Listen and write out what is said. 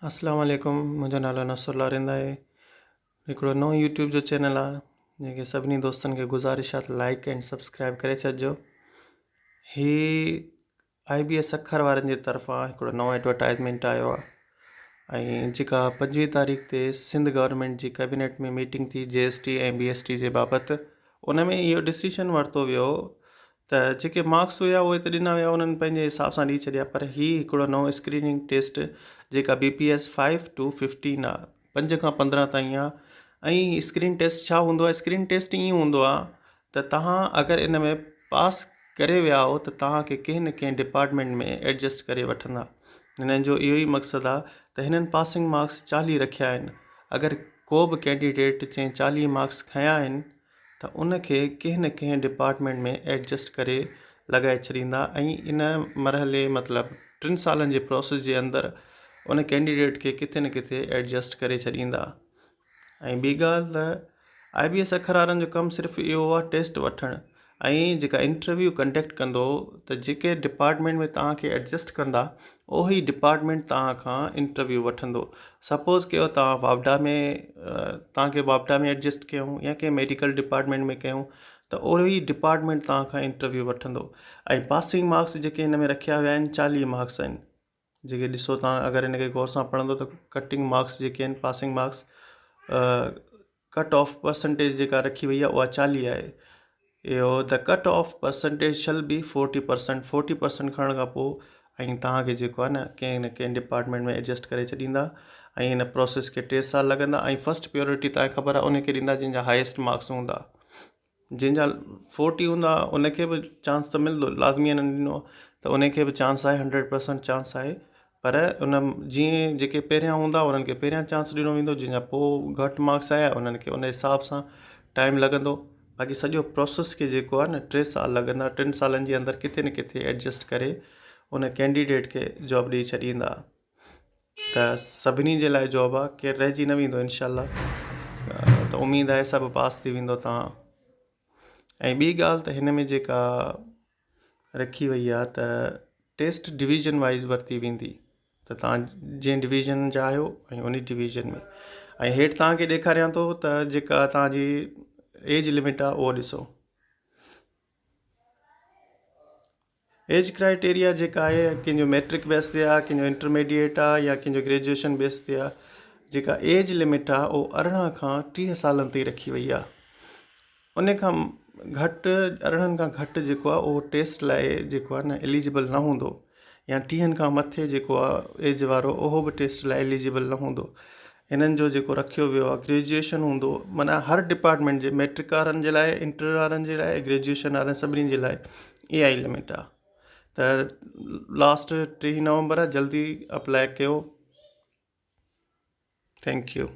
اسلام عليڪم منهنجو نالو نصر الله رند آهي هڪڙو نئون يوٽيوب جو چينل آهي جنهن کي سڀني دوستن کي گذارش آهي ته لائڪ ۽ سبسڪرائب ڪري ڇڏجو هي آئي بي ايس سکر وارن جي طرفان هڪڙو نئون ايڊورٽائزمينٽ آيو آهي ۽ جيڪا 25 تاريخ تي سنڌ گورنمينٽ جي ڪيبينيٽ ۾ ميٽنگ ٿي جي S T ۽ B S T جي بابت ان ۾ اهو ڊسيشن ورتو ويو ته جيڪي مارڪس هيا اهي ته ڏنا ويا انهن پنهنجي حساب سان ڏئي ڇڏيا پر هي هڪڙو نئون اسڪريننگ ٽيسٽ جيڪا B P S five two fifteen آ 5 کان 15 تائين آ ۽ اسڪرين ٽيسٽ ڇا هوندو آ اسڪرين ٽيسٽ ائين هوندو آ ته تهان اگر ان ۾ پاس ڪري ويا آهو ته تهان کي ڪنهن نه ڪنهن ڊپارٽمينٽ ۾ ايڊجسٽ ڪري وٺندا هنن جو اهو ئي مقصد آ ته هنن پاسنگ مارڪس 40 رکيا آهن اگر ڪو به ڪينڊيڊيٽ جنهن 40 مارڪس کنيا آهن ته ان کي ڪنهن نه ڪنهن ڊپارٽمينٽ ۾ ايڊجسٽ ڪري لڳائي ڇڏيندا ۽ ان مرحلي مطلب ٽن سالن جي پروسيس جي اندر ان ڪينڊيڊيٽ کي ڪٿي نه ڪٿي ايڊجسٽ ڪري ڇڏيندا ۽ ٻي ڳالهه ته آء بي ايس اکر وارن جو ڪم صرف اهو آهي ٽيسٽ وٺڻ ۽ جيڪا انٽرويو ڪنڊڪٽ ڪندو ته جيڪي ڊپارٽمينٽ ۾ توهان کي ايڊجسٽ ڪندا اهو ئي ڊپارٽمينٽ توهان کان انٽرويو وٺندو سپوز ڪيو توهان واپڊا ۾ توهان کي واپڊا ۾ ايڊجسٽ ڪيون يا ڪنهن ميڊيڪل ڊپارٽمينٽ ۾ ڪيون ته اهو ئي ڊپارٽمينٽ توهان کان انٽرويو وٺندو ۽ پاسنگ مارڪس جيڪي هن ۾ رکيا ويا آهن 40 مارڪس آهن جيڪي ڏسو توهان اگر هن کي غور سان پڙهندو ته ڪٽنگ مارڪس جيڪي آهن passing marks cut off percentage جيڪا رکي وئي آهي اها 40 آهي. اهو the cut off percentage shall be forty percent forty percent کڻڻ کان پوء ۽ توهان کي جيڪو آهي نه ڪنهن نه ڪنهن ڊپارٽمينٽ ۾ ايڊجسٽ ڪري ڇڏيندا ۽ هن پروسيس کي 3 سال لڳندا ۽ فرسٽ پيورٽي توهان کي خبر آهي ان کي ڏيندا جنهن جا هائيسٽ مارڪس هوندا جنهن جا فورٽي هوندا ان کي به چانس ته ملندو لازمي هنن ڏنو ته ان کي به چانس آهي 100% چانس آهي پر ان جيئن جيڪي پهريان هوندا انهن کي پهريان چانس ڏنو ويندو جنهن جا پوء گهٽ مارڪس آيا انهن کي ان حساب سان ٽائيم لڳندو باقي سڄو پروسيس کي جيڪو آهي نه 3 سال لڳندا 3 سالن جي اندر ڪٿي نه ڪٿي ايڊجسٽ ڪري ان ڪينڊيڊيٽ کي جاب ڏئي ڇڏيندا ته سڀني جي لاء جاب آ ڪير رهجي نه ويندو انشاء الله ته اميد آهي سڀ پاس ٿي ويندو تان ۽ ٻي ڳالهه ته هن ۾ جيڪا رکي وئي آ ته ٽيسٽ ڊويزن وائز ورتي ويندي ته تان جنهن ڊويزن جا آهيو ۽ ان ڊويزن ۾ ۽ هيٺ تان کي ڏيکاريان ٿو ته جيڪا تان جي ايج لمٽ آ اهو ڏسو ايج ڪرائيٽيريا جيڪا آهي ڪنهن جو ميٽرڪ بيس تي آهي ڪنهن جو انٽرميڊيٽ آهي يا ڪنهن جو گريجوئيشن بيس تي آهي جيڪا ايج لمٽ آهي اهو 18 کان 30 سالن تائين رکي وئي آهي ان کان گهٽ 18 کان گهٽ جيڪو آهي اهو ٽيسٽ لاء جيڪو آهي نه اليجبل نه هوندو يا 30 کان مٿي جيڪو آهي ايج وارو اهو به ٽيسٽ لاء اليجبل نه هوندو هنن جو جيڪو رکيو ويو آهي گريجوئيشن هوندو معنيٰ هر ڊپارٽمينٽ جي ميٽرڪ وارن جي لاء انٽر وارن جي لاء گريجوئيشن وارن سڀني جي لاء اها ئي لمٽ آهي ته لاسٽ 30 نومبر آهي جلدي اپلائي ڪيو thank you.